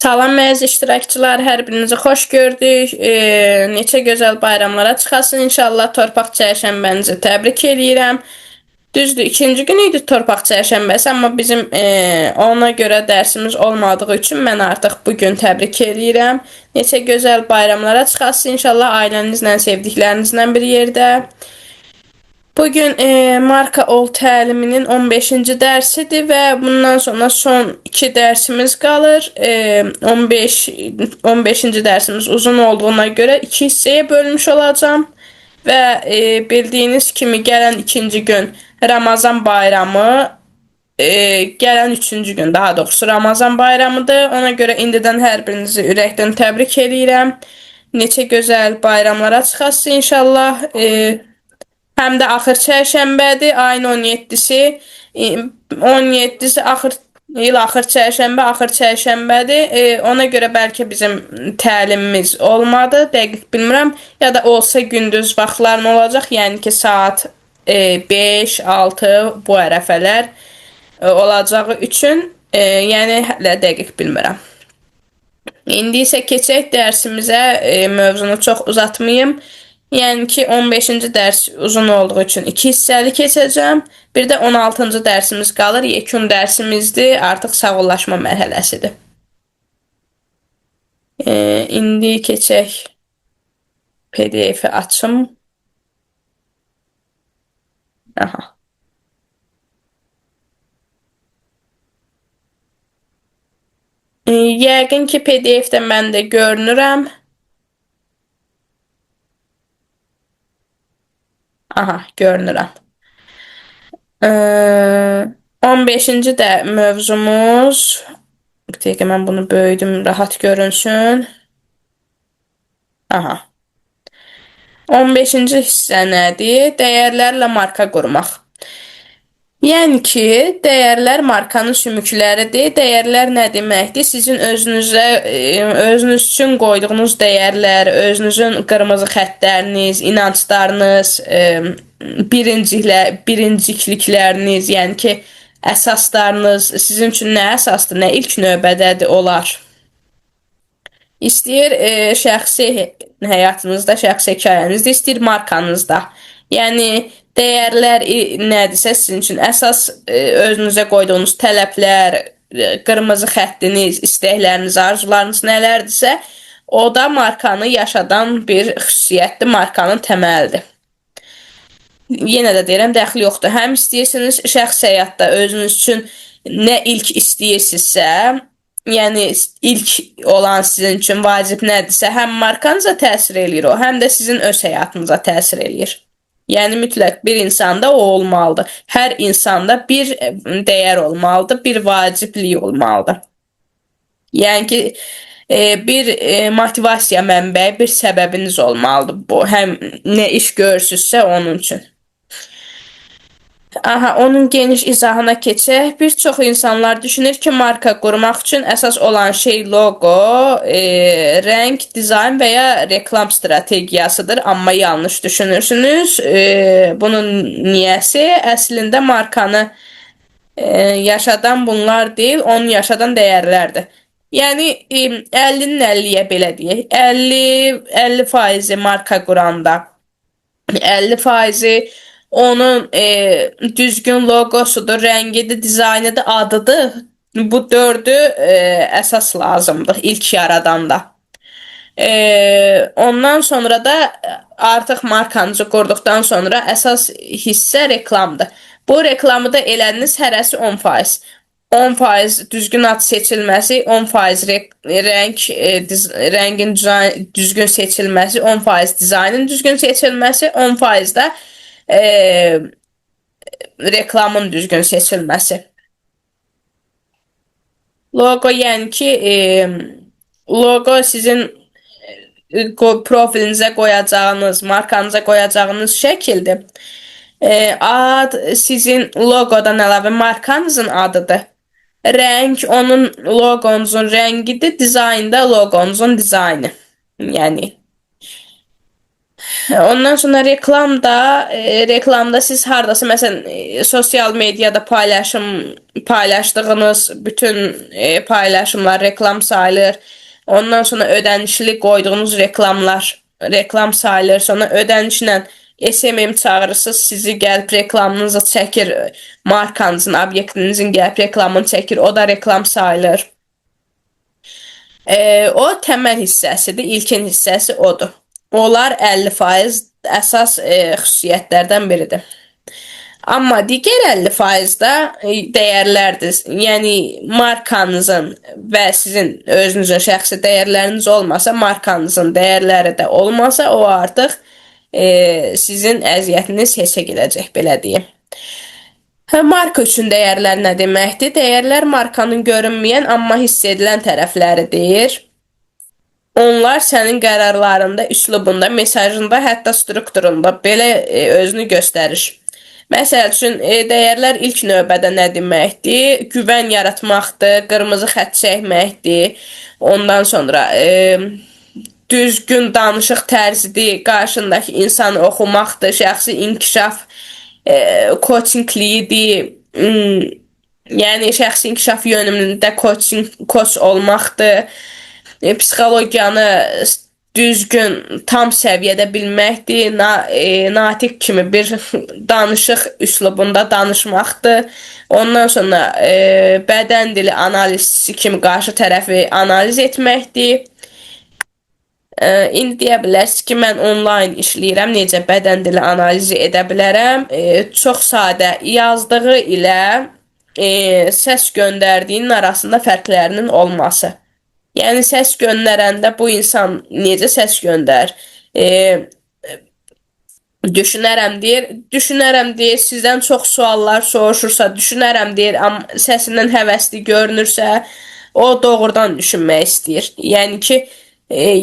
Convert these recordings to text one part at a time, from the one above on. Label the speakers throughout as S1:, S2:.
S1: Salam əziz iştirakçılar, hər birinizi xoş gördük. Neçə gözəl bayramlara çıxasın inşallah. Torpaq çərşənbənizi təbrik eləyirəm. Düzdür, ikinci gün idi torpaq çərşənbəsi, amma bizim ona görə dərsimiz olmadığı üçün mən artıq bu gün təbrik eləyirəm. Neçə gözəl bayramlara çıxasın inşallah ailənizlə, sevdiklərinizlə bir yerdə. Bugün marka ol təliminin 15-ci dərsidir və bundan sonra son 2 dərsimiz qalır. 15-ci dərsimiz uzun olduğuna görə 2 hissəyə bölmüş olacağam. Və bildiyiniz kimi gələn ikinci gün Ramazan bayramı, gələn üçüncü gün daha doğrusu Ramazan bayramıdır. Ona görə indidən hər birinizi ürəkdən təbrik eləyirəm. Neçə gözəl bayramlara çıxasınız inşallah. Həm də axır çərşənbədir, ayın 17-si. 17-si axır il axır çərşənbə, axır çərşənbədir. Ona görə bəlkə bizim təlimimiz olmadı, dəqiq bilmirəm. Ya da olsa gündüz vaxtların olacaq, yəni ki, saat 5, 6 bu ərəfələr olacağı üçün, yəni hələ dəqiq bilmirəm. İndi isə keçək dərsimizə, mövzunu çox uzatmayım. Yəni ki, 15-ci dərs uzun olduğu üçün 2 hissəli keçəcəm. Bir də 16-cı dərsimiz qalır, yekun dərsimizdir, artıq sağollaşma mərhələsidir. İndi keçək PDF-i açım. Aha. Yəqin ki, PDF-də mən də görünürəm. Aha, görünürəm. 15-ci də mövzumuz. Bir dəqiqə mən bunu böyüdüm, rahat görünsün. Aha. 15-ci hissə nədir? Dəyərlərlə marka qurmaq. Yəni ki, dəyərlər markanın sümükləridir. Dəyərlər nə deməkdir? Sizin özünüzə, özünüz üçün qoyduğunuz dəyərlər, özünüzün qırmızı xəttləriniz, inanclarınız, birinciklikləriniz, yəni ki, əsaslarınız sizin üçün nə əsasdır, nə ilk növbədədir olar. İstəyir şəxsi həyatınızda, şəxsi hekayənizdə, istəyir markanızda. Yəni dəyərlər nədirsə sizin üçün əsas özünüzə qoyduğunuz tələblər, qırmızı xəttiniz, istəkləriniz, arzularınız nələrdirsə, o da markanı yaşadan bir xüsusiyyətdir, markanın təməlidir. Yenə də deyirəm, dəxli yoxdur. Həm istəyirsiniz şəxsi həyatda özünüz üçün nə ilk istəyirsinizsə, yəni ilk olan sizin üçün vacib nədirsə, həm markanıza təsir eləyir o, həm də sizin öz həyatınıza təsir eləyir. Yəni mütləq bir insanda o olmalıdır. Hər insanda bir dəyər olmalıdır, bir vaciblik olmalıdır. Yəni ki, bir motivasiya mənbəyi, bir səbəbiniz olmalıdır. Bu həm nə iş görürsünüzsə onun üçün. Aha, onun geniş izahına keçək. Bir çox insanlar düşünür ki, marka qurmaq üçün əsas olan şey loqo, rəng, dizayn və ya reklam strategiyasıdır. Amma yanlış düşünürsünüz. Bunun niyəsi əslində markanı yaşadan bunlar deyil, onu yaşadan dəyərlərdir. Yəni 50-nin 50-yə belə deyək. 50 faizi marka quranda, 50 faizi onun düzgün loqosudur, rəngidir, dizaynıdır, adıdır. Bu dördü əsas lazımdır ilk yaradanda. Ondan sonra da artıq markanızı qurduqdan sonra əsas hissə reklamdır. Bu reklamı da elədiniz hərəsi 10%. 10% düzgün ad seçilməsi, 10% rəngin düzgün seçilməsi, 10% dizaynın düzgün seçilməsi, 10% də reklamın düzgün seçilməsi. Loqo, yəni ki, loqo sizin profilinizə qoyacağınız, markanıza qoyacağınız şəkildir. Ad sizin loqodan əlavə markanızın adıdır. Rəng onun loqonuzun rəngidir, dizayn da loqonuzun dizaynı. Yəni Ondan sonra reklamda siz hardasa məsələn sosial mediada paylaşdığınız bütün paylaşımlar reklam sayılır. Ondan sonra ödənişli qoyduğunuz reklamlar reklam sayılır. Sonra ödənişlə SMM çağırırsınız, sizi gəlib reklamınızı çəkir, markanızın, obyektinizin gəlib reklamını çəkir, o da reklam sayılır. O təməl hissəsidir, ilkin hissəsi odur. Onlar 50% əsas xüsusiyyətlərdən biridir. Amma digər 50% də dəyərlərdir. Yəni markanızın və sizin özünüzün şəxsi dəyərləriniz olmasa, markanızın dəyərləri də olmasa, o artıq sizin əziyyətiniz heçə gedəcək, belə deyim. Marka üçün dəyərlər nə deməkdir? Dəyərlər markanın görünməyən, amma hiss edilən tərəfləridir. Onlar sənin qərarlarında, üslubunda, mesajında, hətta strukturunda belə özünü göstərir. Məsəl üçün, dəyərlər ilk növbədə nə deməkdir? Güvən yaratmaqdır, qırmızı xətt çəkməkdir. Ondan sonra düzgün danışıq tərzidir, qarşındakı insanı oxumaqdır, şəxsi inkişaf coachingliyidir. Yəni şəxsi inkişaf yönümündə koç olmaqdır. Psixologiyanı düzgün, tam səviyyədə bilməkdir, natiq kimi bir danışıq üslubunda danışmaqdır. Ondan sonra bədən dili analizçisi kimi qarşı tərəfi analiz etməkdir. İndi deyə bilərsiniz ki, mən onlayn işləyirəm, necə bədən dili analizi edə bilərəm? Çox sadə, yazdığı ilə səs göndərdiyinin arasında fərqlərinin olması. Yəni səs göndərəndə bu insan necə səs göndər? Düşünərəm deyir, düşünərəm deyir, sizdən çox suallar soruşursa, düşünərəm deyir, amma səsindən həvəsli görünürsə, o doğrudan düşünmək istəyir. Yəni ki,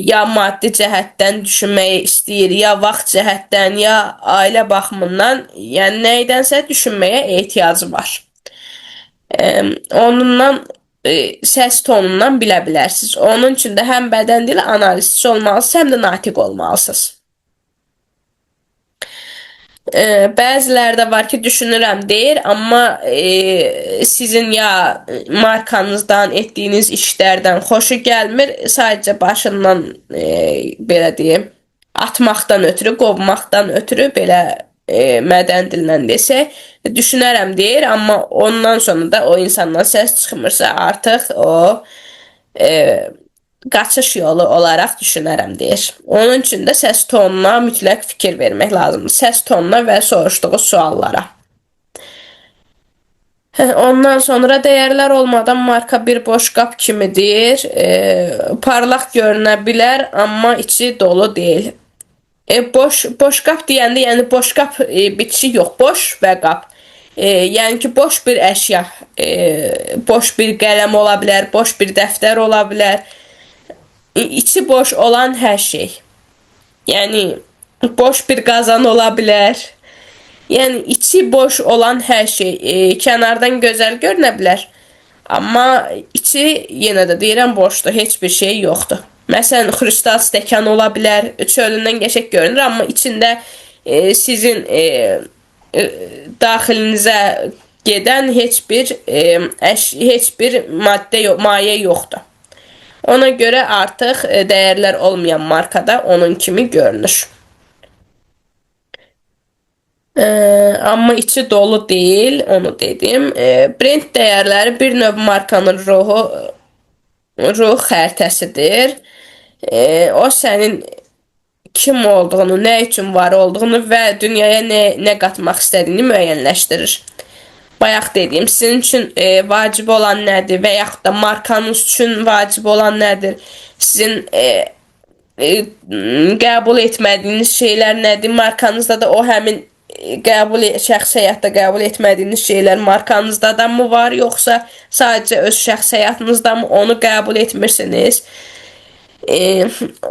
S1: ya maddi cəhətdən düşünməyi istəyir, ya vaxt cəhətdən, ya ailə baxımından, yəni nəydənsə düşünməyə ehtiyacı var. Onundan səs tonundan bilə bilərsiniz. Onun üçün də həm bədən dili analizçisi olmalısınız, həm də natiq olmalısınız. Bəziləri də var ki, düşünürəm deyir, amma sizin ya markanızdan, etdiyiniz işlərdən xoşu gəlmir, sadəcə başından belə deyim, atmaqdan ötürü, qovmaqdan ötürü belə mədən dillə desək, düşünərəm deyir, amma ondan sonra da o insandan səs çıxmırsa, artıq o qaçış yolu olaraq düşünərəm deyir. Onun üçün də səs tonuna mütləq fikir vermək lazımdır. Səs tonuna və soruşduğu suallara. Ondan sonra dəyərlər olmadan marka bir boş qab kimidir. Parlaq görünə bilər, amma içi dolu deyil. Boş qab deyəndə, yəni boş qab bitişi yox, boş və qab. Yəni ki, boş bir əşya, boş bir qələm ola bilər, boş bir dəftər ola bilər. İçi boş olan hər şey. Yəni boş bir qazan ola bilər. Yəni içi boş olan hər şey kənardan gözəl görünə bilər. Amma içi yenə də deyirəm boşdur, heç bir şey yoxdur. Məsələn, xrustal stəkan ola bilər, çölündən qəşəng görünür, amma içində sizin daxilinizə gedən heç bir heç bir maddə yox, maye yoxdur. Ona görə artıq dəyərlər olmayan markada onun kimi görünür. Amma içi dolu deyil, onu dedim. Brend dəyərləri bir növ markanın ruh xəritəsidir. O sənin kim olduğunu, nə üçün var olduğunu və dünyaya nə qatmaq istədiyini müəyyənləşdirir. Bayaq dediyim, sizin üçün vacib olan nədir və yaxud da markanız üçün vacib olan nədir? Sizin qəbul etmədiyiniz şeylər nədir? Markanızda da o həmin şəxsi həyatda qəbul etmədiyiniz şeylər markanızda da mı var, yoxsa sadəcə öz şəxsi həyatınızda mı onu qəbul etmirsiniz?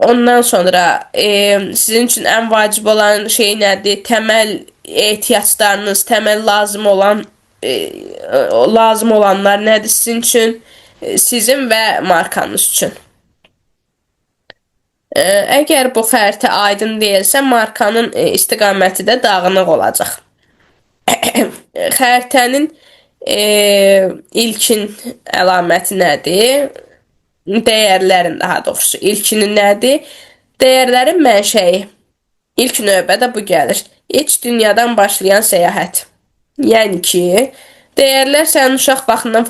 S1: Ondan sonra sizin üçün ən vacib olan şey nədir? Təməl ehtiyaclarınız, təməl lazım olanlar nədir sizin üçün? Sizin və markanız üçün. Əgər bu xəritə aydın deyilsə, markanın istiqaməti də dağınıq olacaq. Xəritənin ilkin əlaməti nədir? Dəyərlərin daha doğrusu ilkini nədir? Dəyərlərin mənşəyi. İlk növbədə bu gəlir. İç dünyadan başlayan səyahət. Yəni ki, dəyərlər sənin uşaq vaxtından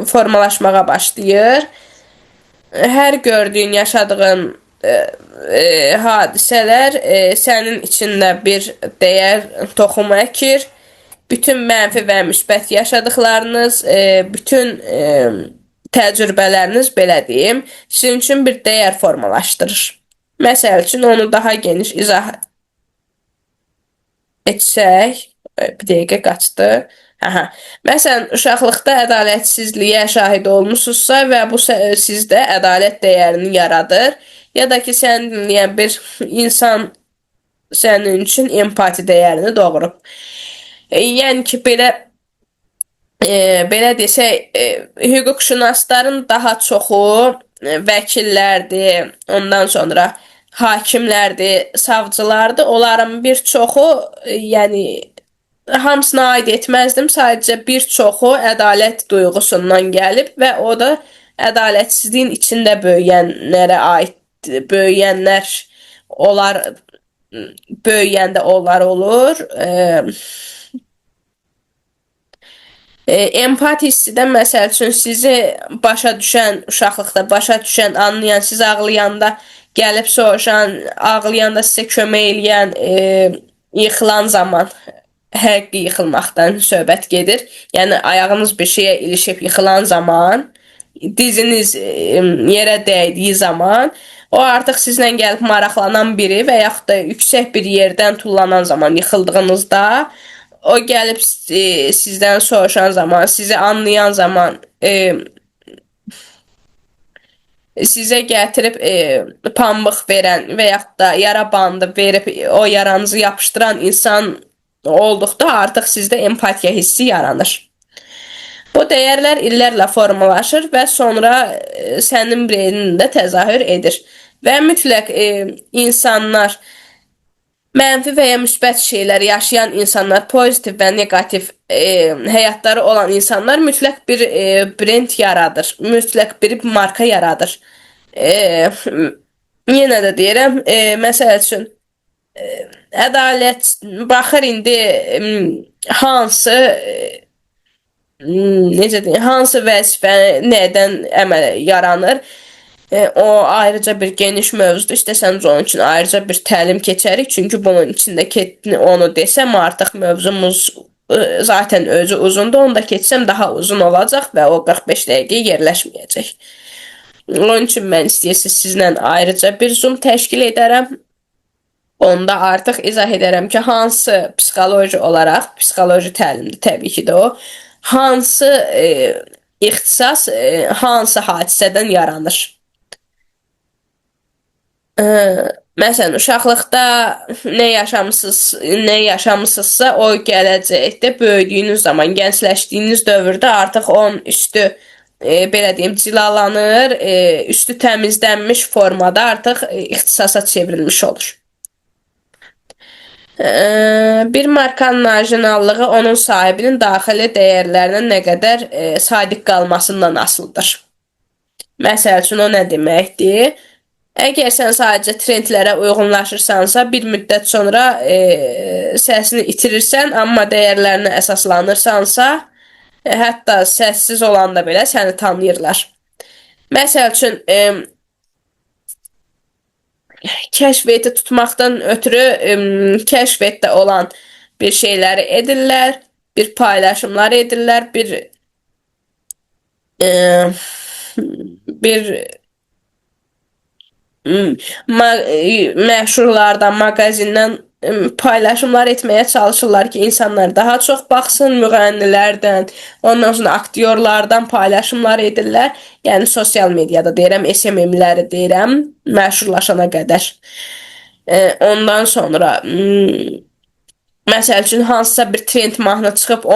S1: formalaşmağa başlayır. Hər gördüyün, yaşadığın hadisələr sənin içində bir dəyər toxumu əkir. Bütün mənfi və müsbət yaşadıklarınız, bütün təcrübələriniz, belə deyim, sizin üçün bir dəyər formalaşdırır. Məsəl üçün, onu daha geniş izah etsək, bir dəqiqə qaçdı. Aha. Məsələn, uşaqlıqda ədalətsizliyə şahid olmusunuzsa və bu sizdə ədalət dəyərini yaradır, ya da ki, səni dinləyən bir insan sənin üçün empati dəyərini doğurub. Yəni ki, belə desək, hüquqşünasların daha çoxu vəkillərdir, ondan sonra hakimlərdir, savcılardır. Onların bir çoxu, yəni hamısına aid etməzdim, sadəcə bir çoxu ədalət duyğusundan gəlib və o da ədalətsizliyin içində böyüyənlərə aid, böyüyənlər, onlar böyüyəndə onlar olur. Empati hissi də məsəl üçün sizi başa düşən, uşaqlıqda başa düşən, anlayan, siz ağlayanda gəlib soruşan, ağlayanda sizə kömək eləyən, yıxılan zaman, həqiqi yıxılmaqdan söhbət gedir. Yəni ayağınız bir şeyə ilişib yıxılan zaman, diziniz yerə dəydiyi zaman, o artıq sizlə gəlib maraqlanan biri və yaxud da yüksək bir yerdən tullanan zaman yıxıldığınızda, o gəlib sizdən soruşan zaman, sizi anlayan zaman, sizə gətirib pambıq verən və yaxud da yara bandı verib o yaranızı yapışdıran insan olduqda artıq sizdə empatiya hissi yaranır. Bu dəyərlər illərlə formalaşır və sonra sənin brendində təzahür edir. Və mütləq insanlar, mənfi və ya müsbət şeylər yaşayan insanlar, pozitiv və neqativ həyatları olan insanlar mütləq bir brend yaradır, mütləq bir marka yaradır. Yenə də deyirəm, məsəl üçün, ədalət baxır indi hansı, necə deyim, hansı vəzifə nədən əmələ yaranır. O ayrıca bir geniş mövzudur. İstəsəniz onun üçün ayrıca bir təlim keçərik. Çünki bunun içində onu desəm artıq mövzumuz zaten özü uzundur. Onu da keçsəm daha uzun olacaq və o 45 dəqiqəyə yerləşməyəcək. Onun üçün mən istəyirsiniz sizlə ayrıca bir Zoom təşkil edərəm. Onda artıq izah edərəm ki, hansı psixoloji olaraq, psixoloji təlimdir təbii ki də o, hansı ixtisas hansı hadisədən yaranır. Məsələn, uşaqlıqda nə yaşamısınızsa, o gələcəkdə böyüdüyünüz zaman, gəncləşdiyiniz dövrdə artıq onun üstü, belə deyim, cilalanır, üstü təmizlənmiş formada artıq ixtisasa çevrilmiş olur. Bir markanın orijinallığı onun sahibinin daxili dəyərlərinə nə qədər sadiq qalmasından asılıdır. Məsəl üçün, o nə deməkdir? Əgər sən sadəcə trendlərə uyğunlaşırsansa, bir müddət sonra səsini itirirsən, amma dəyərlərinə əsaslanırsansa, hətta səssiz olanda belə səni tanıyırlar. Məsəl üçün, kəşfiyyatı tutmaqdan ötürü kəşfiyyatda olan bir şeyləri edirlər, bir paylaşımlar edirlər, bir məşhurlardan, mağazindən paylaşımlar etməyə çalışırlar ki, insanlar daha çox baxsın müğənnilərdən, ondan sonra aktyorlardan paylaşımlar edirlər. Yəni sosial mediada deyirəm, SMM-ləri deyirəm, məşhurlaşana qədər. Ondan sonra məsəl üçün hansısa bir trend mahnı çıxıb,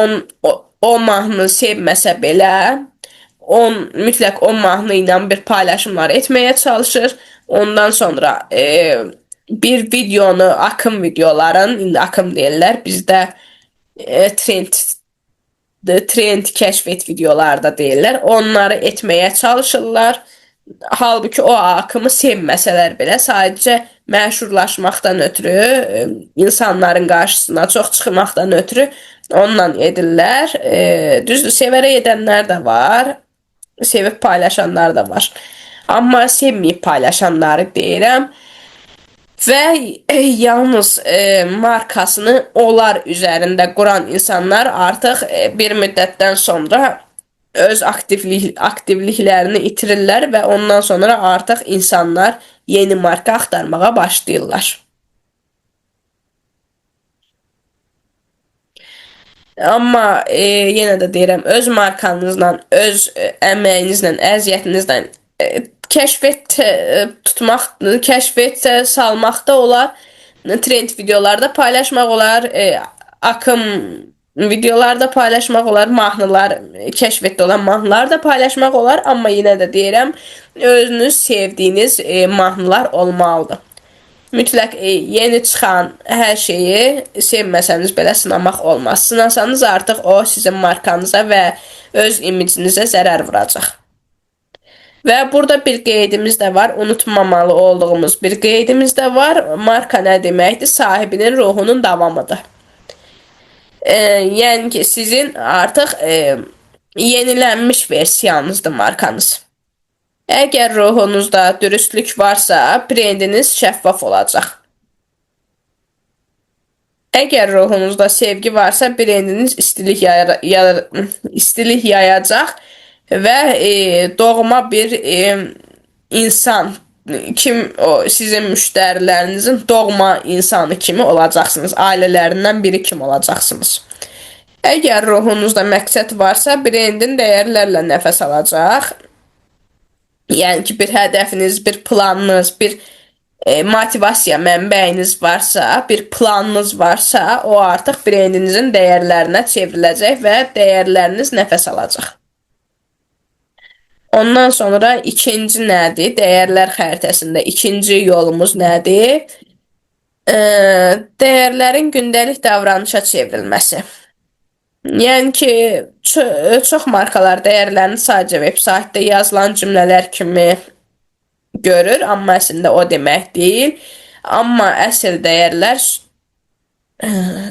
S1: o mahnını sevməsə belə, On mütləq o mahnı ilə bir paylaşımlar etməyə çalışır. Ondan sonra bir videonu, akım videoların, indi akım deyirlər, bizdə trend trend kəşf et videolarda deyirlər. Onları etməyə çalışırlar. Halbuki o akımı sevməsələr belə sadəcə məşhurlaşmaqdan ötürü, insanların qarşısına çox çıxmaqdan ötürü onunla edirlər. Düzdür, sevərək edənlər də var, sevib paylaşanlar da var. Amma sevməyib paylaşanları deyirəm. Və yalnız markasını onlar üzərində quran insanlar artıq bir müddətdən sonra öz aktivliklərini itirirlər və ondan sonra artıq insanlar yeni marka axtarmağa başlayırlar. Amma yenə də deyirəm, öz markanızla, öz əməyinizlə, əziyyətinizlə kəşf tutmaq, kəşf salmaq da olar, trend videolarda paylaşmaq olar, akım videolarda paylaşmaq olar, mahnılar, kəşfetdə olan mahnılar da paylaşmaq olar, amma yenə də deyirəm, özünüz sevdiyiniz mahnılar olmalıdır. Mütləq yeni çıxan hər şeyi sevməsəniz belə sınamaq olmaz. Sınasanız artıq o sizin markanıza və öz imicinizə zərər vuracaq. Və burada bir qeydimiz də var, unutmamalı olduğumuz bir qeydimiz də var. Marka nə deməkdir? Sahibinin ruhunun davamıdır. Yəni ki, sizin artıq yenilənmiş versiyanızdır markanız. Əgər ruhunuzda dürüstlük varsa, brendiniz şəffaf olacaq. Əgər ruhunuzda sevgi varsa, brendiniz istilik yayacaq və doğma bir insan kim o sizin müştərilərinizin doğma insanı kimi olacaqsınız, ailələrindən biri kimi olacaqsınız. Əgər ruhunuzda məqsəd varsa, brendin dəyərlərlə nəfəs alacaq. Yəni ki, bir hədəfiniz, bir planınız, bir motivasiya mənbəyiniz varsa, bir planınız varsa, o artıq brendinizin dəyərlərinə çevriləcək və dəyərləriniz nəfəs alacaq. Ondan sonra ikinci nədir? Dəyərlər xəritəsində ikinci yolumuz nədir? Dəyərlərin gündəlik davranışa çevrilməsi. Yəni ki, çox markalar dəyərlərini sadəcə veb saytda yazılan cümlələr kimi görür, amma əslində o demək deyil. Amma əsl dəyərlər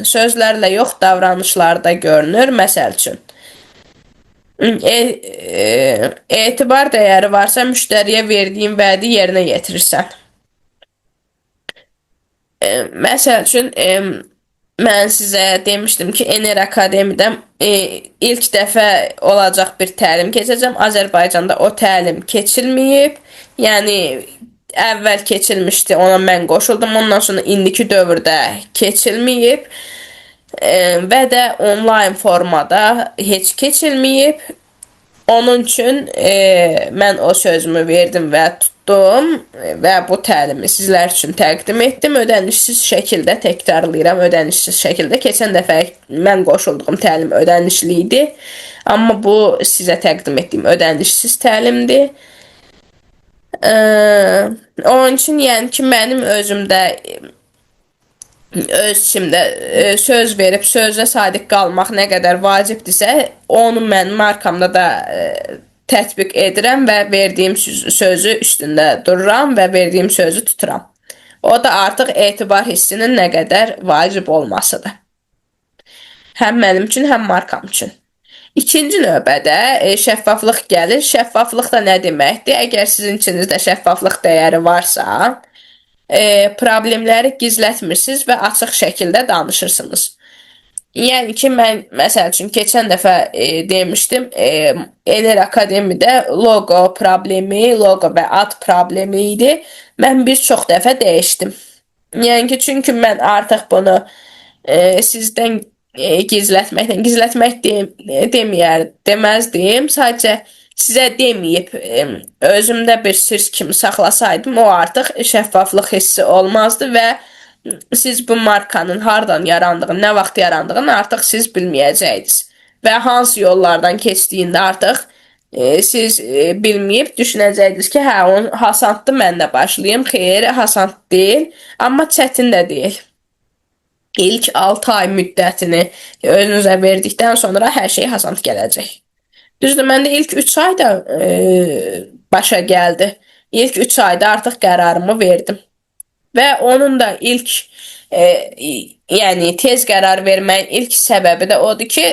S1: sözlərlə yox, davranışlarda görünür. Məsəl üçün, etibar dəyəri varsa, müştəriyə verdiyin vədi yerinə yetirirsən. Məsəl üçün, mən sizə demişdim ki, Ener Akademidə ilk dəfə olacaq bir təlim keçəcəm. Azərbaycanda o təlim keçilməyib. Yəni əvvəl keçilmişdi, ona mən qoşuldum. Ondan sonra indiki dövrdə keçilməyib. Və də onlayn formada heç keçilməyib. Onun üçün mən o sözümü verdim və tutdum və bu təlimi sizlər üçün təqdim etdim. Ödənişsiz şəkildə təkrarlayıram, ödənişsiz şəkildə. Keçən dəfə mən qoşulduğum təlim ödənişli idi. Amma bu sizə təqdim etdiyim ödənişsiz təlimdir. Onun üçün yəni ki, mənim özümdə öz içimdə söz verib sözə sadiq qalmaq nə qədər vacibdirsə, onu mən markamda da tətbiq edirəm və verdiyim sözü üstündə dururam və verdiyim sözü tuturam. O da artıq etibar hissinin nə qədər vacib olmasıdır. Həm mənim üçün, həm markam üçün. İkinci növbədə şəffaflıq gəlir. Şəffaflıq da nə deməkdir? Əgər sizin içinizdə şəffaflıq dəyəri varsa, problemləri gizlətmirsiniz və açıq şəkildə danışırsınız. Yəni ki, mən məsəl üçün keçən dəfə demişdim, Ener Akademidə loqo problemi, loqo və ad problemi idi. Mən bir çox dəfə dəyişdim. Yəni ki, çünki mən artıq bunu sizdən gizlətməkdən, gizlətmək deməzdim. Sadəcə sizə deməyib özümdə bir sir kimi saxlasaydım, o artıq şəffaflıq hissi olmazdı və siz bu markanın hardan yarandığını, nə vaxt yarandığını artıq siz bilməyəcəydiniz. Və hansı yollardan keçdiyini artıq Siz bilməyib düşünəcəktiniz ki, hə, on asandır, mən də başlayım. Xeyr, asan deyil, amma çətin də deyil. İlk 6 ay müddətini özünüzə verdikdən sonra hər şey asan gələcək. Düzdür, məndə ilk 3 ayda başa gəldi. İlk 3 ayda artıq qərarımı verdim. Və onun da ilk yəni tez qərar verməyin ilk səbəbi də odur ki,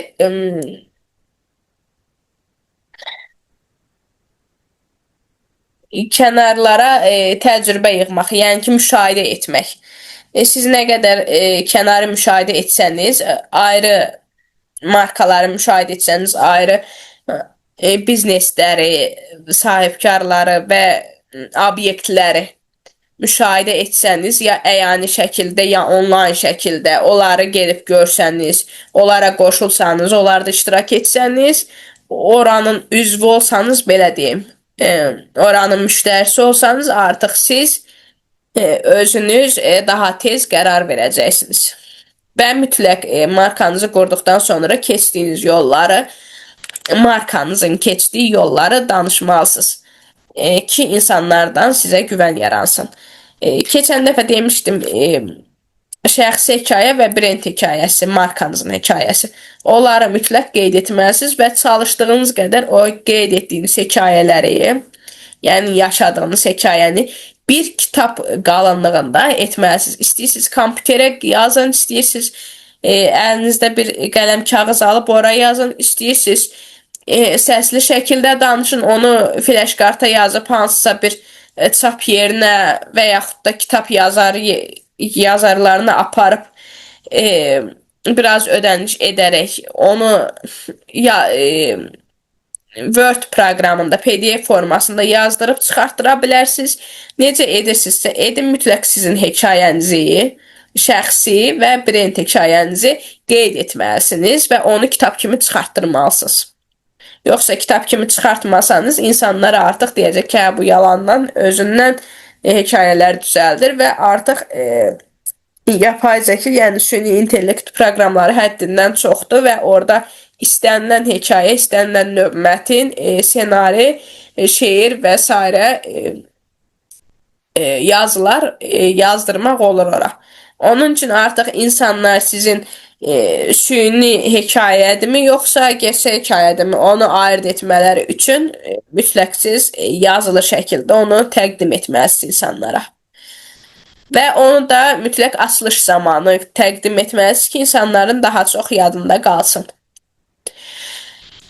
S1: kənarlara təcrübə yığmaq, yəni ki, müşahidə etmək. Siz nə qədər kənarı müşahidə etsəniz, ayrı markaları müşahidə etsəniz, ayrı biznesləri, sahibkarları və obyektləri müşahidə etsəniz, ya əyani şəkildə, ya onlayn şəkildə onları gedib görsəniz, onlara qoşulsanız, onlarda iştirak etsəniz, oranın üzvü olsanız, belə deyim, oranın müştərisi olsanız, artıq siz özünüz daha tez qərar verəcəksiniz. Və mütləq markanızı qurduqdan sonra keçdiyiniz yolları, markanızın keçdiyi yolları danışmalısınız. Ki insanlardan sizə güvən yaransın. Keçən dəfə demişdim, şəxsi hekayə və brend hekayəsi, markanızın hekayəsi. Onları mütləq qeyd etməlisiniz və çalışdığınız qədər o qeyd etdiyiniz hekayələri, yəni yaşadığınız hekayəni bir kitab qalınlığında etməlisiniz. İstəyirsiniz kompüterə yazın, istəyirsiniz əlinizdə bir qələm kağız alıb ora yazın, istəyirsiniz səsli şəkildə danışın, onu flash karta yazıb hansısa bir çap yerinə və yaxud da kitab yazarlarına aparıb biraz ödəniş edərək onu ya Word proqramında PDF formasında yazdırıb çıxartdıra bilərsiniz. Necə edirsinizsə edin, mütləq sizin hekayənizi, şəxsi və brend hekayənizi qeyd etməlisiniz və onu kitab kimi çıxartdırmalısınız. Yoxsa kitab kimi çıxartmasanız insanlar artıq deyəcək ki, hə, bu yalandan özündən hekayələr düzəldir və artıq yapay zəka, yəni süni intellekt proqramları həddindən çoxdur və orada istənilən hekayə, istənilən növ mətin, ssenari, şeir və sairə yazılar yazdırmaq olur ora. Onun üçün artıq insanlar sizin süni hekayədirmi, yoxsa gerçək hekayədirmi, onu ayırd etmələri üçün mütləq siz yazılı şəkildə onu təqdim etməlisiniz insanlara. Və onu da mütləq açılış zamanı təqdim etməlisiniz ki, insanların daha çox yadında qalsın.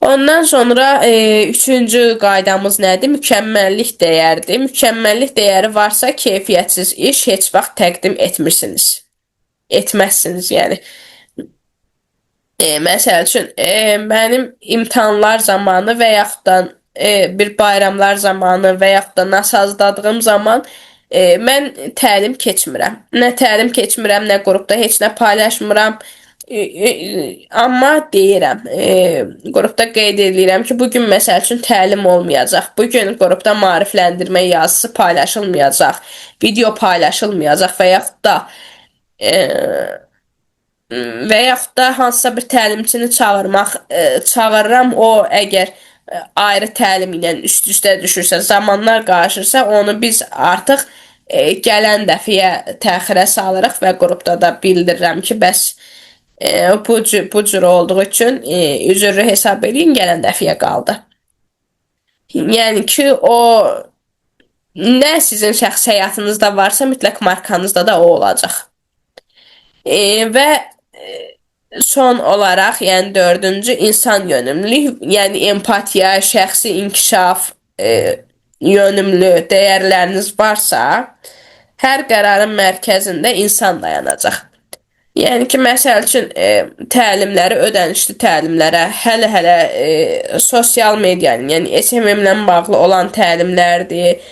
S1: Ondan sonra üçüncü qaydamız nədir? Mükəmməllik dəyərdir. Mükəmməllik dəyəri varsa keyfiyyətsiz iş heç vaxt təqdim etmirsiniz. Etməzsiniz yəni. Məsəl üçün, mənim imtahanlar zamanı və yaxud da bir bayramlar zamanı və yaxud da nasazladığım zaman mən təlim keçmirəm. Nə təlim keçmirəm, nə qrupda heç nə paylaşmıram. Amma deyirəm, qrupda qeyd edirəm ki, bugün məsəl üçün təlim olmayacaq. Bugün qrupda maarifləndirmə yazısı paylaşılmayacaq, video paylaşılmayacaq və yaxud da hansısa bir təlimçini çağırıram. O əgər ayrı təlim ilə üst-üstə düşürsə, zamanlar qarışırsa, onu biz artıq gələn dəfəyə təxirə salırıq və qrupda da bildirirəm ki, bəs bu cür olduğu üçün üzürlü hesab eləyin, gələn dəfəyə qaldı. Yəni ki, o nə sizin şəxsi həyatınızda varsa, mütləq markanızda da o olacaq. Və son olaraq, yəni dördüncü, insan yönümlülük, yəni empatiya, şəxsi inkişaf yönümlü dəyərləriniz varsa, hər qərarın mərkəzində insan dayanacaq. Yəni ki, məsəl üçün təlimləri, ödənişli təlimlərə, hələ-hələ sosial medianın, yəni SMM-lə bağlı olan təlimlərdir,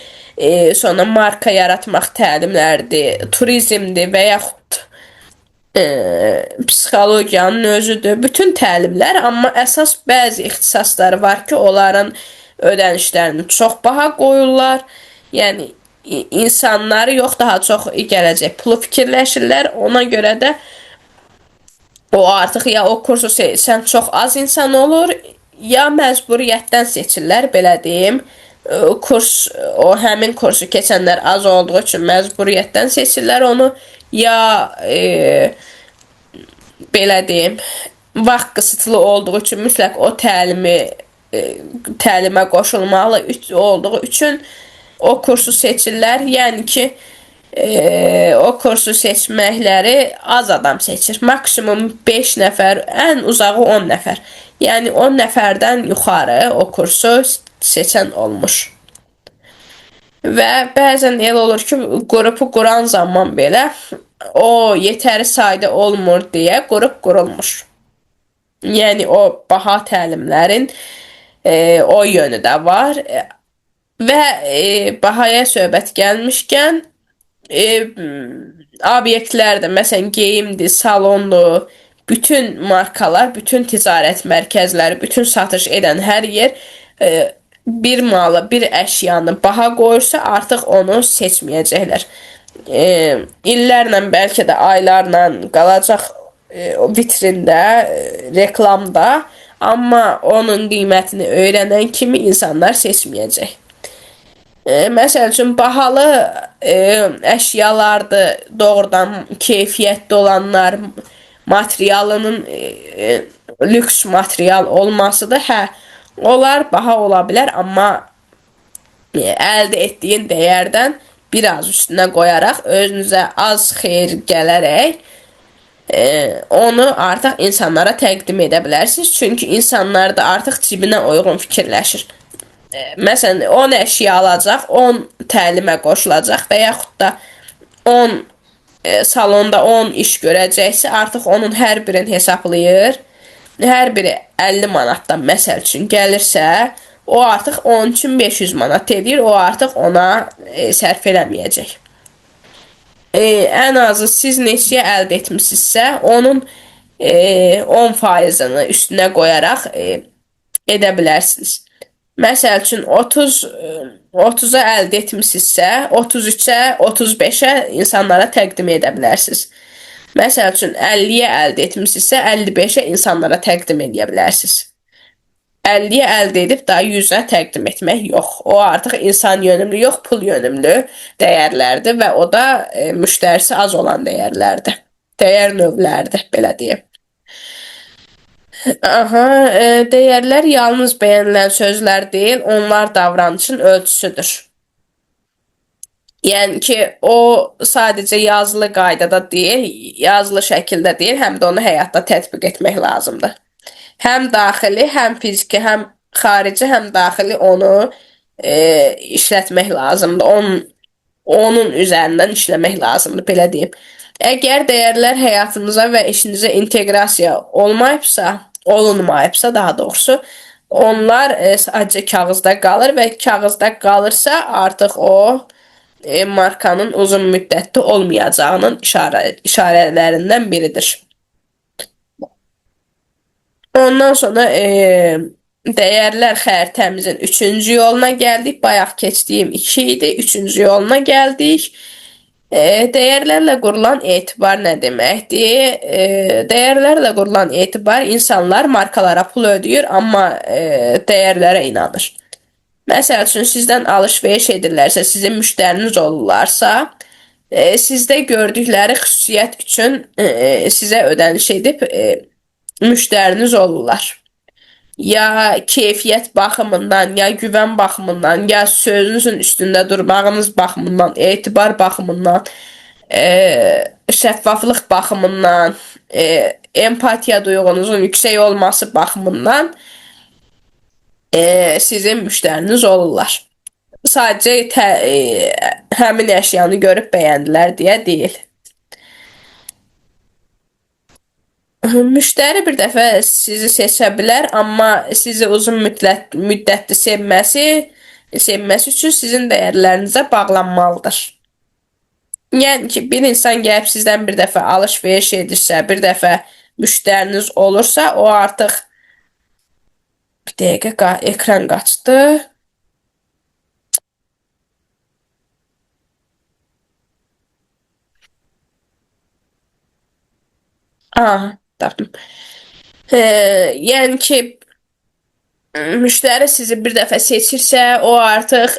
S1: sonra marka yaratmaq təlimlərdir, turizmdir və yaxud psixologiyanın özüdür. Bütün təlimlər, amma əsas bəzi ixtisasları var ki, onların ödənişlərini çox baha qoyurlar. Yəni insanları yox, daha çox gələcək pulu fikirləşirlər. Ona görə də o artıq ya o kursu sən çox az insan olur, ya məcburiyyətdən seçirlər, belə deyim. Kurs, o həmin kursu keçənlər az olduğu üçün məcburiyyətdən seçirlər onu, ya belə deyim, vaxt qısıtlı olduğu üçün mütləq o təlimə qoşulmalı olduğu üçün o kursu seçirlər. Yəni ki, o kursu seçməkləri az adam seçir. Maksimum 5 nəfər, ən uzağı 10 nəfər. Yəni 10 nəfərdən yuxarı o kursu seçən olmuş. Və bəzən elə olur ki, qrupu quran zaman belə o yetəri sayda olmur deyə qrup qurulmuş. Yəni o baha təlimlərin o yönü də var. Və bahaya söhbət gəlmişkən obyektlər də, məsələn geyimdir, salondur, bütün markalar, bütün ticarət mərkəzləri, bütün satış edən hər yer bir malı, bir əşyanı baha qoyursa, artıq onu seçməyəcəklər. İllərlə, bəlkə də aylarla qalacaq o vitrində, reklamda, amma onun qiymətini öyrənən kimi insanlar seçməyəcək. Məsəl üçün bahalı əşyalardır, doğrudan keyfiyyətli olanlar, materialının lüks material olmasıdır. Hə, onlar baha ola bilər, amma əldə etdiyin dəyərdən biraz üstünə qoyaraq özünüzə az xeyir gələrək onu artıq insanlara təqdim edə bilərsiniz. Çünki insanlar da artıq cibinə uyğun fikirləşir. Məsələn, 10 əşya alacaq, 10 təlimə qoşulacaq və yaxud da 10 salonda 10 iş görəcəksə, artıq onun hər birini hesablayır. Hər biri 50 manatdan məsəl üçün gəlirsə, o artıq onun üçün 500 manat eləyir, o artıq ona sərf eləməyəcək. Ən azı siz neçəyə əldə etmisinizsə, onun 10%-ni üstünə qoyaraq edə bilərsiniz. Məsəl üçün 30-a əldə etmisinizsə, 33-ə, 35-ə insanlara təqdim edə bilərsiniz. Məsəl üçün 50-yə əldə etmisinizsə, 55-ə insanlara təqdim edə bilərsiniz. 50-yə əldə edib daha 100-ə təqdim etmək yox. O artıq insan yönümlü yox, pul yönümlü dəyərlərdir və o da müştərisi az olan dəyərlərdir. Dəyər növlərdir, belə deyim. Aha, dəyərlər yalnız bəyənilən sözlər deyil, onlar davranışın ölçüsüdür. Yəni ki, o sadəcə yazılı qaydada deyil, yazılı şəkildə deyil, həm də onu həyatda tətbiq etmək lazımdır. Həm daxili, həm fiziki, həm xarici, həm daxili onu işlətmək lazımdır. Onun üzərindən işləmək lazımdır, belə deyim. Əgər dəyərlər həyatınıza və işinizə inteqrasiya olmayıbsa, olunmayıbsa daha doğrusu, onlar sadəcə kağızda qalır və kağızda qalırsa artıq o markanın uzun müddətli olmayacağının işarələrindən biridir. Ondan sonra dəyərlər xəritəmizin 3-cü yoluna gəldik. Bayaq keçdiyim 2 idi. 3-cü yoluna gəldik. Dəyərlərlə qurulan etibar nə deməkdir? Dəyərlərlə qurulan etibar insanlar markalara pul ödəyir, amma dəyərlərə inanır. Məsəl üçün sizdən alış-veriş edirlərsə, sizin müştəriniz olurlarsa, sizdə gördükləri xüsusiyyət üçün sizə ödəniş edib müştəriniz olurlar. Ya keyfiyyət baxımından, ya güvən baxımından, ya sözünüzün üstündə durmağınız baxımından, etibar baxımından, şəffaflıq baxımından, empatiya duyğunuzun yüksək olması baxımından sizin müştəriniz olurlar. Sadəcə həmin əşyanı görüb bəyəndilər deyə deyil. Müştəri bir dəfə sizi seçə bilər, amma sizi uzun müddətli sevməsi üçün sizin dəyərlərinizə bağlanmalıdır. Yəni ki, bir insan gəlib sizdən bir dəfə alış-veriş edirsə, bir dəfə müştəriniz olursa, o artıq bir dəqiqə ekran qaçdı. Aha, tapdım. Yəni ki, Müştəri sizi bir dəfə seçirsə, o artıq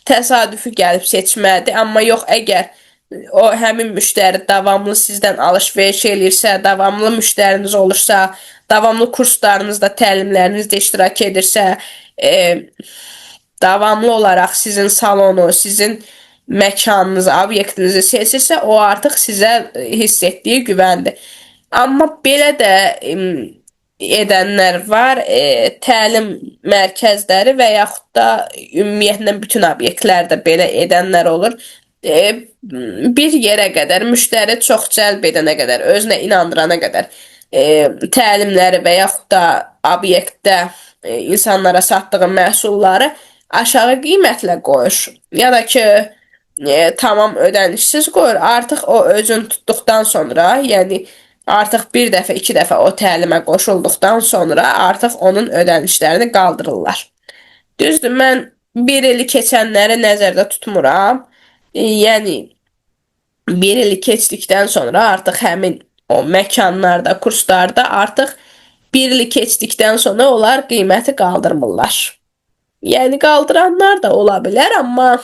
S1: təsadüfi gəlib seçmədir. Amma yox, əgər o həmin müştəri davamlı sizdən alış-veriş eləyirsə, davamlı müştəriniz olursa, davamlı kurslarınızda, təlimlərinizdə iştirak edirsə, davamlı olaraq sizin salonu, sizin məkanınızı, obyektinizi seçirsə, o artıq sizə hiss etdiyi güvəndir. Amma belə də edənlər var. Təlim mərkəzləri və yaxud da ümumiyyətlə bütün obyektlərdə belə edənlər olur. Bir yerə qədər müştəri çox cəlb edənə qədər, özünə inandırana qədər təlimləri və yaxud da obyektdə insanlara satdığı məhsulları aşağı qiymətlə qoyur. Ya da ki, tamam ödənişsiz qoyur. Artıq o özünü tutduqdan sonra, yəni artıq bir dəfə, iki dəfə o təlimə qoşulduqdan sonra artıq onun ödənişlərini qaldırırlar. Düzdür, mən bir ili keçənləri nəzərdə tutmuram. Yəni bir ili keçdikdən sonra artıq həmin o məkanlarda, kurslarda artıq bir ili keçdikdən sonra onlar qiyməti qaldırmırlar. Yəni qaldıranlar da ola bilər, amma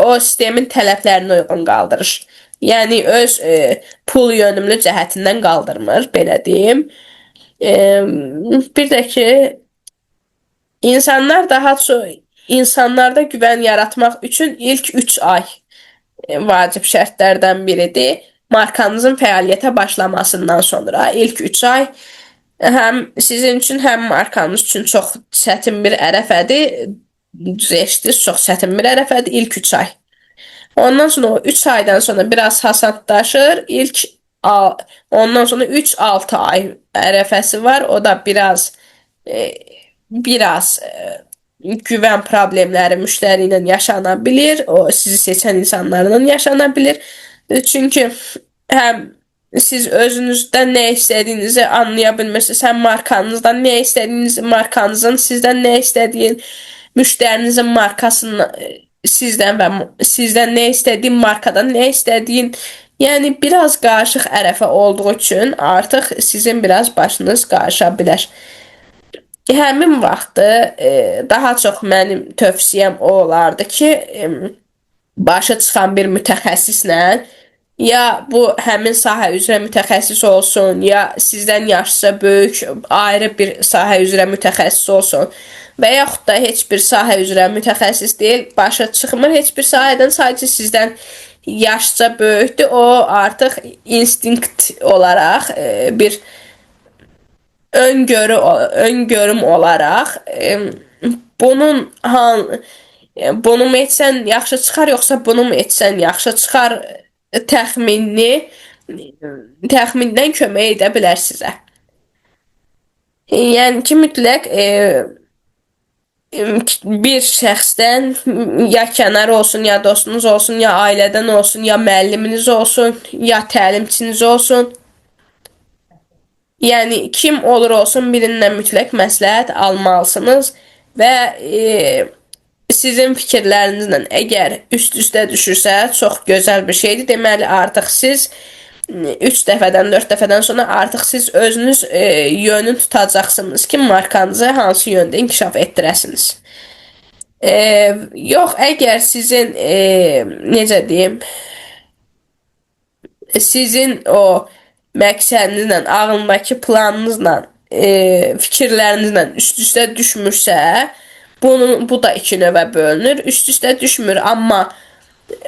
S1: o sistemin tələblərinə uyğun qaldırır. Yəni öz pul yönümlü cəhətindən qaldırmır, belə deyim. Bir də ki, insanlar daha çox insanlarda güvən yaratmaq üçün ilk 3 ay vacib şərtlərdən biridir. Markanızın fəaliyyətə başlamasından sonra ilk 3 ay həm sizin üçün, həm markanız üçün çox çətin bir ərəfədir. Düz eşitdiniz, çox çətin bir ərəfədir ilk 3 ay. Ondan sonra o 3 aydan sonra biraz hasadlaşır. Ondan sonra 3-6 ay ərəfəsi var. O da biraz biraz güvən problemləri müştəri ilə yaşana bilir. O sizi seçən insanlarla yaşana bilir. Çünki həm siz özünüzdən nə istədiyinizi anlaya bilmirsiniz, həm markanızdan nə istədiyinizi, markanızın sizdən nə istədiyin, müştərinizin markasını sizdən və sizdən nə istədiyin, markadan nə istədiyin, yəni biraz qarışıq ərəfə olduğu üçün artıq sizin biraz başınız qarışa bilər. Həmin vaxtı daha çox mənim tövsiyəm o olardı ki, başa çıxan bir mütəxəssislə, ya bu həmin sahə üzrə mütəxəssis olsun, ya sizdən yaşca böyük ayrı bir sahə üzrə mütəxəssis olsun və yaxud da heç bir sahə üzrə mütəxəssis deyil, başa çıxmır heç bir sahədən, sadəcə sizdən yaşca böyükdür. O artıq instinkt olaraq bir öngörüm olaraq bunun bunu mu etsən yaxşı çıxar, yoxsa bunu mu etsən yaxşı çıxar təxmindən kömək edə bilər sizə. Yəni ki, mütləq bir şəxsdən, ya kənar olsun, ya dostunuz olsun, ya ailədən olsun, ya müəlliminiz olsun, ya təlimçiniz olsun. Yəni kim olur olsun birindən mütləq məsləhət almalısınız və sizin fikirlərinizlə əgər üst-üstə düşürsə, çox gözəl bir şeydir. Deməli, artıq siz 3 dəfədən, 4 dəfədən sonra artıq siz özünüz yönü tutacaqsınız ki, markanızı hansı yöndə inkişaf etdirəsiniz. Yox, əgər sizin, necə deyim, sizin o məqsədinizlə, ağlındakı planınızla, fikirlərinizlə üst-üstə düşmürsə, bu da iki növə bölünür. Üst-üstə düşmür, amma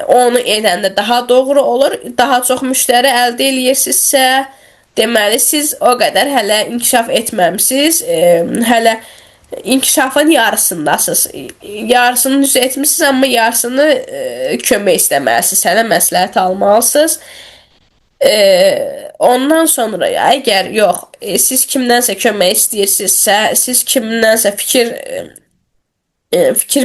S1: onu edəndə daha doğru olur, daha çox müştəri əldə eləyirsinizsə, deməli siz o qədər hələ inkişaf etməmisiniz, hələ inkişafın yarısındasınız. Yarısını düz etmisiniz, amma yarısını kömək istəməlisiniz, hələ məsləhət almalısınız. Ondan sonra əgər yox, siz kimdənsə kömək istəyirsinizsə, siz kimdənsə fikir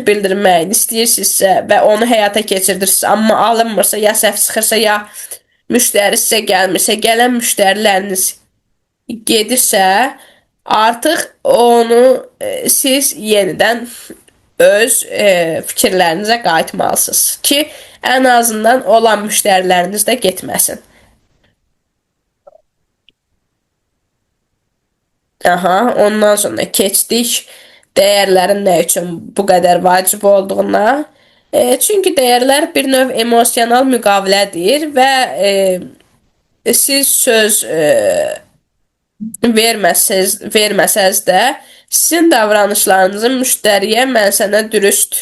S1: bildirməyini istəyirsinizsə və onu həyata keçirdirsiniz, amma alınmırsa, ya səhv çıxırsa, ya müştəri sizə gəlmirsə, gələn müştəriləriniz gedirsə, artıq onu siz yenidən öz fikirlərinizə qayıtmalısınız ki, ən azından olan müştəriləriniz də getməsin. Aha, ondan sonra keçdik dəyərlərin nə üçün bu qədər vacib olduğuna. Çünki dəyərlər bir növ emosional müqavilədir və siz söz verməsəz də sizin davranışlarınızı müştəriyə mən sənə dürüst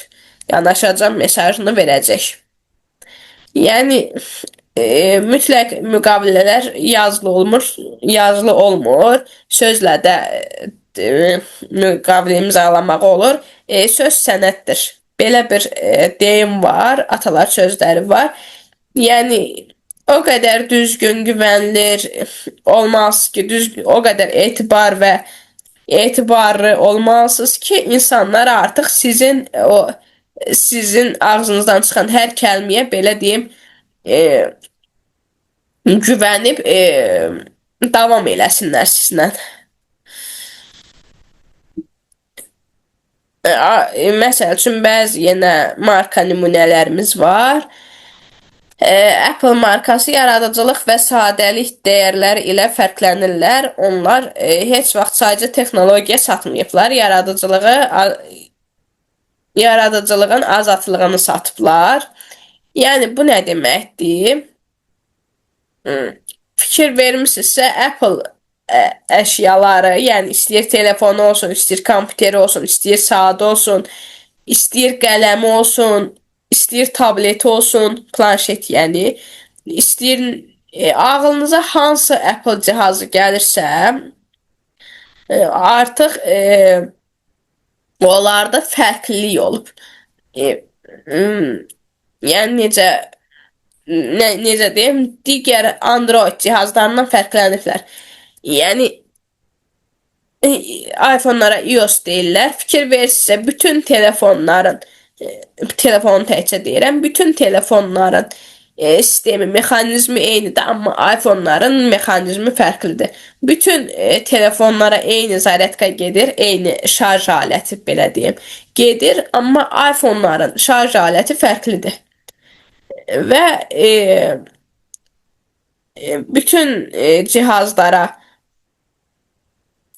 S1: yanaşacağam mesajını verəcək. Yəni mütləq müqavilələr yazılı olmur, yazılı olmur. Sözlə də müqavilə imzalamaq olur. Söz sənəddir. Belə bir deyim var, atalar sözləri var. Yəni o qədər düzgün, güvənilir olmalısınız ki, düzgün, o qədər etibar və etibarlı olmalısınız ki, insanlar artıq sizin ağzınızdan çıxan hər kəlməyə belə deyim, güvənib davam eləsinlər sizlə. Məsəl üçün bəzi yenə marka nümunələrimiz var. Apple markası yaradıcılıq və sadəlik dəyərləri ilə fərqlənirlər. Onlar heç vaxt sadəcə texnologiya satmayıblar. Yaradıcılığın azadlığını satıblar. Yəni bu nə deməkdir? Fikir vermisinizsə Apple əşyaları, yəni istəyir telefonu olsun, istəyir kompüteri olsun, istəyir saatı olsun, istəyir qələmi olsun, istəyir tableti olsun, planşet yəni, istəyir ağlınıza hansı Apple cihazı gəlirsə, artıq onlarda fərqlilik olub. Yəni necə deyim, digər Android cihazlarından fərqləniblər. Yəni iPhone-lara iOS deyirlər. Fikir verirsinizsə, bütün telefonların, telefonu təkcə deyirəm, bütün telefonların sistemi, mexanizmi eynidir, amma iPhone-ların mexanizmi fərqlidir. Bütün telefonlara eyni zaryadka gedir, eyni şarj aləti belə deyim, gedir, amma iPhone-ların şarj aləti fərqlidir. Və bütün cihazlara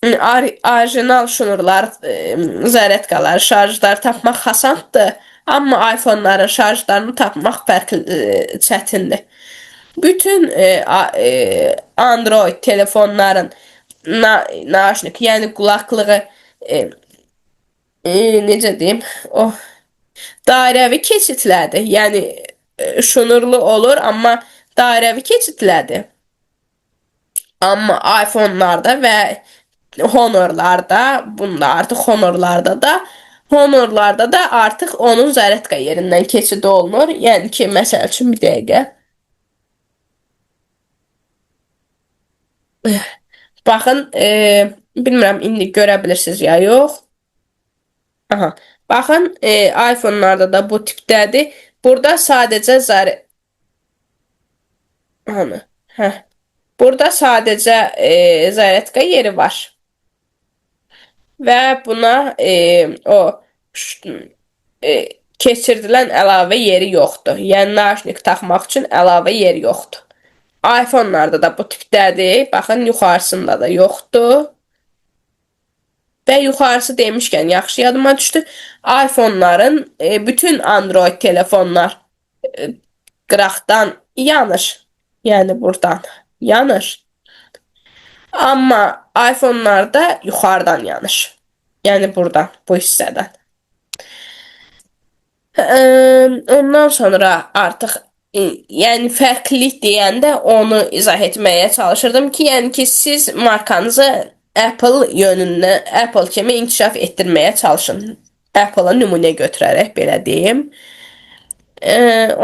S1: orijinal şnurlar, zaryadkalar, şarjlar tapmaq asandır, amma iPhone-ların şarjlarını tapmaq fərqli, çətindir. Bütün Android telefonların naşnik, yəni qulaqlığı, necə deyim, o dairəvi keçidlədir. Yəni şnurlu olur, amma dairəvi keçidlədir. Amma iPhone-larda və Honor'larda, bunda artıq Honor'larda da artıq onun zaryadka yerindən keçid olunur. Yəni ki, məsəl üçün bir dəqiqə. Baxın, bilmirəm indi görə bilirsiniz ya yox. Aha. Baxın, iPhone-larda da bu tipdədir. Burada sadəcə Hə. Burada sadəcə zaryadka yeri var. Və buna o keçirdilən əlavə yeri yoxdur. Yəni naşnik taxmaq üçün əlavə yer yoxdur. iPhone-larda da bu tipdədir. Baxın, yuxarısında da yoxdur. Və yuxarısı demişkən yaxşı yadıma düşdü. iPhone-ların bütün Android telefonlar qıraqdan yanır. Yəni buradan yanır. Amma iPhone-larda yuxarıdan yanır. Yəni buradan, bu hissədən. Ondan sonra artıq yəni fərqlilik deyəndə onu izah etməyə çalışırdım ki, yəni ki siz markanızı Apple yönündən, Apple kimi inkişaf etdirməyə çalışın. Apple-a nümunə götürərək belə deyim.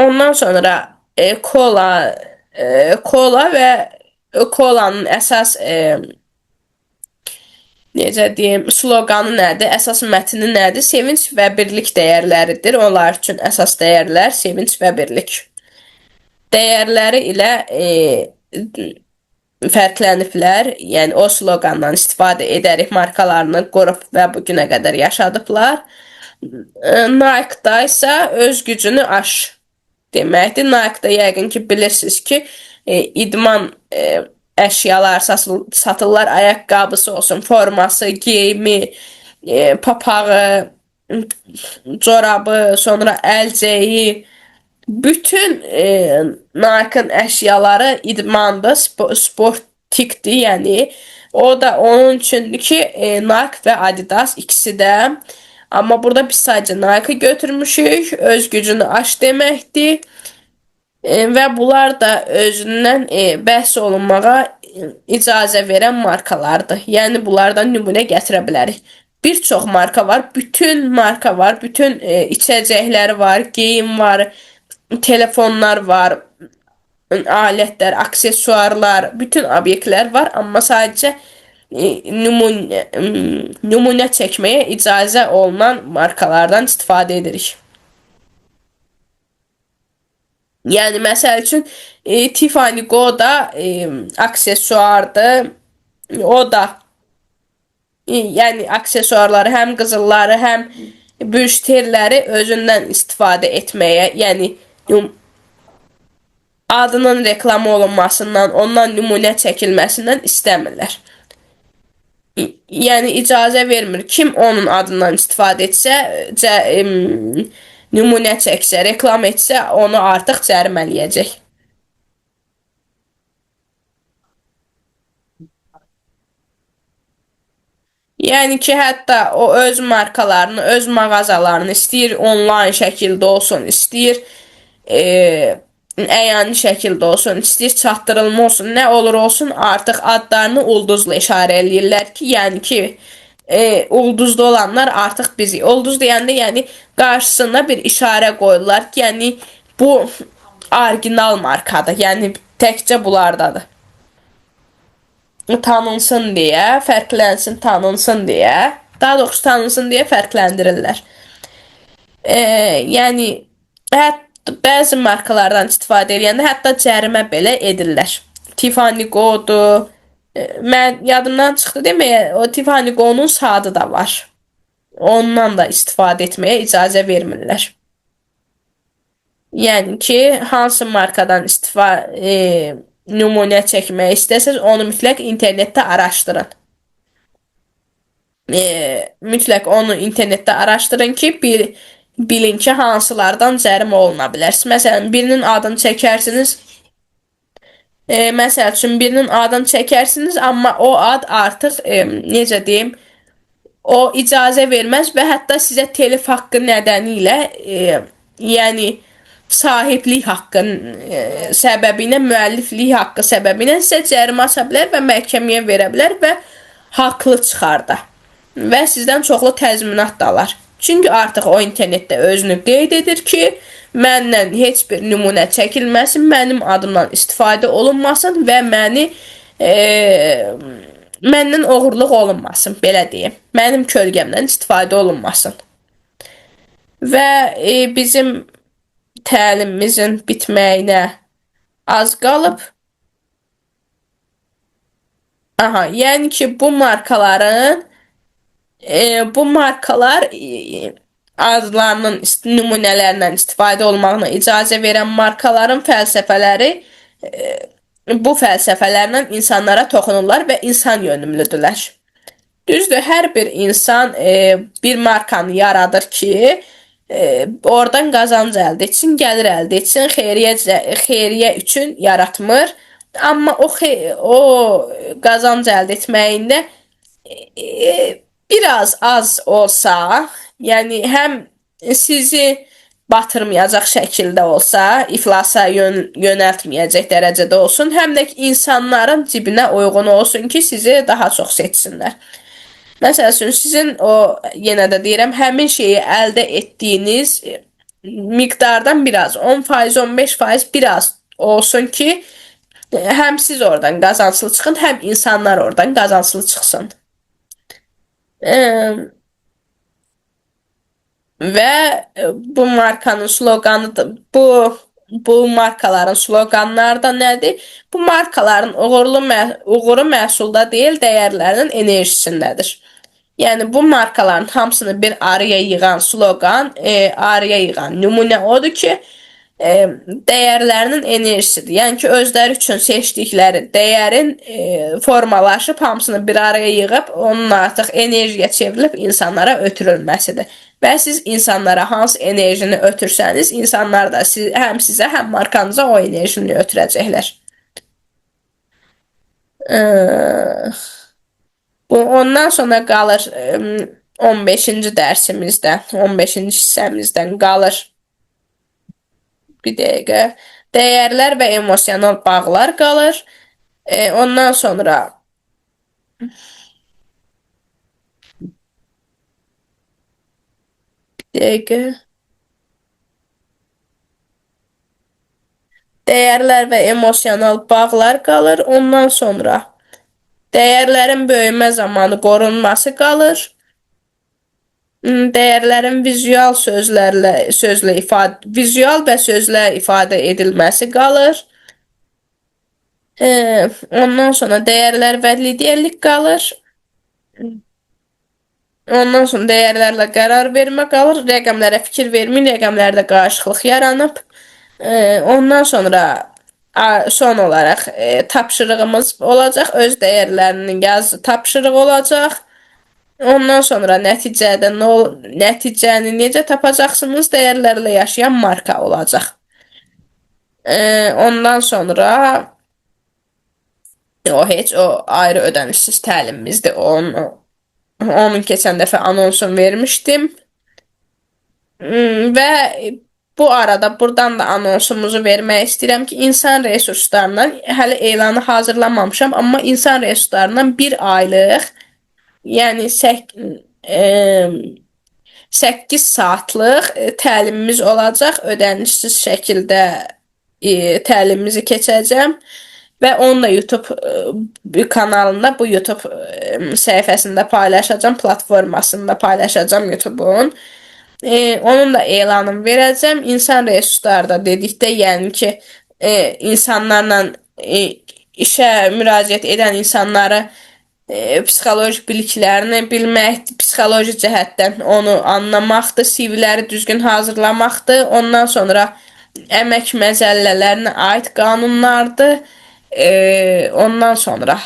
S1: Ondan sonra kola və kolanın əsas necə deyim, sloqanı nədir? Əsas mətni nədir? Sevinc və birlik dəyərləridir. Onlar üçün əsas dəyərlər sevinc və birlik dəyərləri ilə fərqləniblər. Yəni o sloqandan istifadə edərək markalarını qurub və bu günə qədər yaşadıblar. Nike-da isə öz gücünü aş deməkdir. Nike-da yəqin ki bilirsiniz ki, idman əşyalar satırlar, ayaqqabısı olsun, forması, geyimi, papağı, corabı, sonra əlcəyi, bütün Nike-ın əşyaları idmandır, sportikdir, yəni o da onun üçündür ki, Nike və Adidas ikisi də. Amma burada biz sadəcə Nike götürmüşük, öz gücünü aş deməkdir. Və bunlar da özündən bəhs olunmağa icazə verən markalardır. Yəni bunlardan nümunə gətirə bilərik. Bir çox marka var, bütün marka var, bütün içəcəklər var, geyim var, telefonlar var, alətlər, aksesuarlar, bütün obyektlər var, amma sadəcə nümunə çəkməyə icazə olunan markalardan istifadə edirik. Yəni məsəl üçün Tiffany Go da aksesuardır. O da yəni aksesuarları, həm qızılları, həm büşterləri özündən istifadə etməyə, yəni adının reklamı olunmasından, ondan nümunə çəkilməsindən istəmirlər. Yəni icazə vermir. Kim onun adından istifadə etsə, nümunə çəksə, reklam etsə, onu artıq cərimələyəcək. Yəni ki, hətta o öz markalarını, öz mağazalarını istəyir onlayn şəkildə olsun, istəyir əyani şəkildə olsun, istəyir çatdırılma olsun, nə olur olsun, artıq adlarını ulduzla işarə eləyirlər ki, yəni ki, ulduzlu olanlar artıq bizi. Ulduz deyəndə, yəni qarşısına bir işarə qoyurlar ki, yəni bu orijinal markadır, yəni təkcə bunlardadır. Tanınsın deyə, fərqlənsin, tanınsın deyə, daha doğrusu tanınsın deyə fərqləndirirlər. Yəni hətta bəzi markalardan istifadə edəndə hətta cərimə belə edirlər. Tiffany Go'dur. Mən yadımdan çıxdı deməyə, o Tiffany Go'nun saatı da var. Ondan da istifadə etməyə icazə vermirlər. Yəni ki, hansı markadan nümunə çəkmək istəsəz, onu mütləq internetdə araşdırın. Mütləq onu internetdə araşdırın ki, bilin ki, hansılardan cərimə oluna bilər. Məsələn, birinin adını çəkərsiniz. Məsəl üçün, birinin adını çəkərsiniz, amma o ad artıq, necə deyim, o icazə verməz və hətta sizə telif haqqı nədəni ilə, yəni sahiblik haqqı səbəbi ilə, müəlliflik haqqı səbəbi ilə sizə cərimə asa bilər və məhkəməyə verə bilər və haqlı çıxar da. Və sizdən çoxlu təzminat da alar. Çünki artıq o internetdə özünü qeyd edir ki, məndən heç bir nümunə çəkilməsin, mənim adımdan istifadə olunmasın və məndən oğurluq olunmasın, belə deyim. Mənim kölgəmdən istifadə olunmasın. Və bizim təlimimizin bitməyinə az qalıb. Aha, yəni ki, bu markaların bu markalar adlarının nümunələrindən istifadə olmağına icazə verən markaların fəlsəfələri bu fəlsəfələrlə insanlara toxunurlar və insan yönümlüdürlər. Düzdür, hər bir insan bir markanı yaradır ki, oradan qazanc əldə etsin, gəlir əldə etsin, xeyriyyə üçün yaratmır. Amma o qazanc əldə etməyində biraz az olsa, yəni həm sizi batırmayacaq şəkildə olsa, iflasa yönəltməyəcək dərəcədə olsun, həm də ki, insanların cibinə uyğun olsun ki, sizi daha çox seçsinlər. Məsəl üçün, sizin o, yenə də deyirəm, həmin şeyi əldə etdiyiniz miqdardan biraz, 10%, 15% biraz olsun ki, həm siz oradan qazanclı çıxın, həm insanlar oradan qazanclı çıxsın. Və bu markanın sloqanı da, bu markaların sloqanları da nədir? Bu markaların uğuru məhsulda deyil, dəyərlərinin enerjisindədir. Yəni bu markaların hamısını bir araya yığan sloqan, araya yığan nümunə odur ki, dəyərlərinin enerjisidir. Yəni ki, özləri üçün seçdikləri dəyərin formalaşıb hamısını bir araya yığıb onun artıq enerjiyə çevrilib insanlara ötürülməsidir. Və siz insanlara hansı enerjini ötürsəniz, insanlar da həm sizə, həm markanıza o enerjini ötürəcəklər. Bu ondan sonra qalır 15-ci dərsimizdən, 15-ci hissəmizdən qalır. Bir dəqiqə. Dəyərlər və emosional bağlar qalır. Ondan sonra bir dəqiqə. Dəyərlər və emosional bağlar qalır. Ondan sonra dəyərlərin böyümə zamanı qorunması qalır. Dəyərlərin vizual sözlərlə sözlə ifadə vizual və sözlə ifadə edilməsi qalır. Ondan sonra dəyərlər və liderlik qalır. Ondan sonra dəyərlərlə qərar vermə qalır. Rəqəmlərə fikir verməyin, rəqəmlərdə qarışıqlıq yaranıb. Ondan sonra son olaraq tapşırığımız olacaq. Öz dəyərlərini yaz tapşırığı olacaq. Ondan sonra nəticədə nəticəni necə tapacaqsınız? Dəyərlərlə yaşayan marka olacaq. Ondan sonra o heç o ayrı ödənişsiz təlimimizdir. Onun keçən dəfə anonsunu vermişdim. Və bu arada buradan da anonsumuzu vermək istəyirəm ki, insan resurslarından hələ elanı hazırlamamışam, amma insan resurslarından bir aylıq, yəni 8 saatlıq təlimimiz olacaq. Ödənişsiz şəkildə təlimimizi keçəcəm və onu da YouTube kanalında, bu YouTube səhifəsində paylaşacağam, platformasında paylaşacağam YouTube-un. Onun da elanını verəcəm. İnsan resursları da dedikdə, yəni ki, insanlarla işə müraciət edən insanları psixoloji biliklərini bilmək, psixoloji cəhətdən onu anlamaqdır, CV-ləri düzgün hazırlamaqdır. Ondan sonra əmək məcəllələrinə aid qanunlardır. Ondan sonra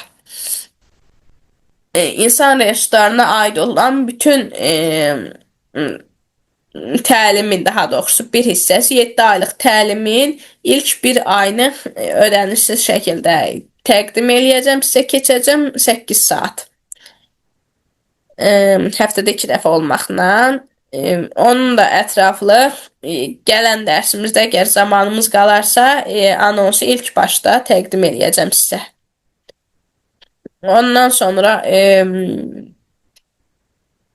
S1: insan resurslarına aid olan bütün təlimin, daha doğrusu bir hissəsi 7 aylıq təlimin ilk bir ayını ödənişsiz şəkildə təqdim eləyəcəm, sizə keçəcəm 8 saat. Həftədə 2 dəfə olmaqla. Onun da ətraflı gələn dərsimizdə əgər zamanımız qalarsa, anonsu ilk başda təqdim eləyəcəm sizə. Ondan sonra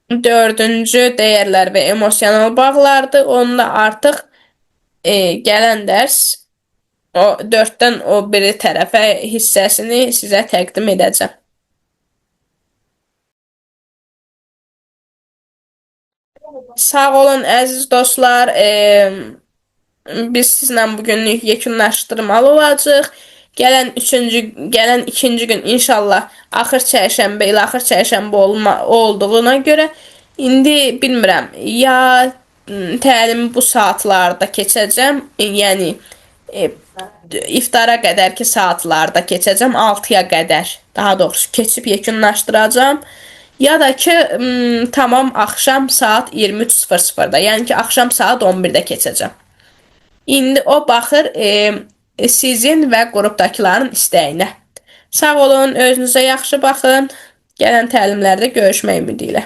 S1: dördüncü dəyərlər və emosional bağlardır. Onda artıq gələn dərs o 4-dən o biri tərəfə hissəsini sizə təqdim edəcəm. Sağ olun əziz dostlar. Biz sizlə bugünlük yekunlaşdırmalı olacağıq. Gələn ikinci gün inşallah axır çərşənbə ilə axır çərşənbə olduğuna görə indi bilmirəm ya təlimi bu saatlarda keçəcəm, yəni iftara qədərki saatlarda keçəcəm, 6-ya qədər, daha doğrusu keçib yekunlaşdıracağam. Ya da ki tamam axşam saat 23:00-da, yəni ki axşam saat 11-də keçəcəm. İndi o baxır sizin və qrupdakıların istəyinə. Sağ olun, özünüzə yaxşı baxın. Gələn təlimlərdə görüşmək ümidi ilə.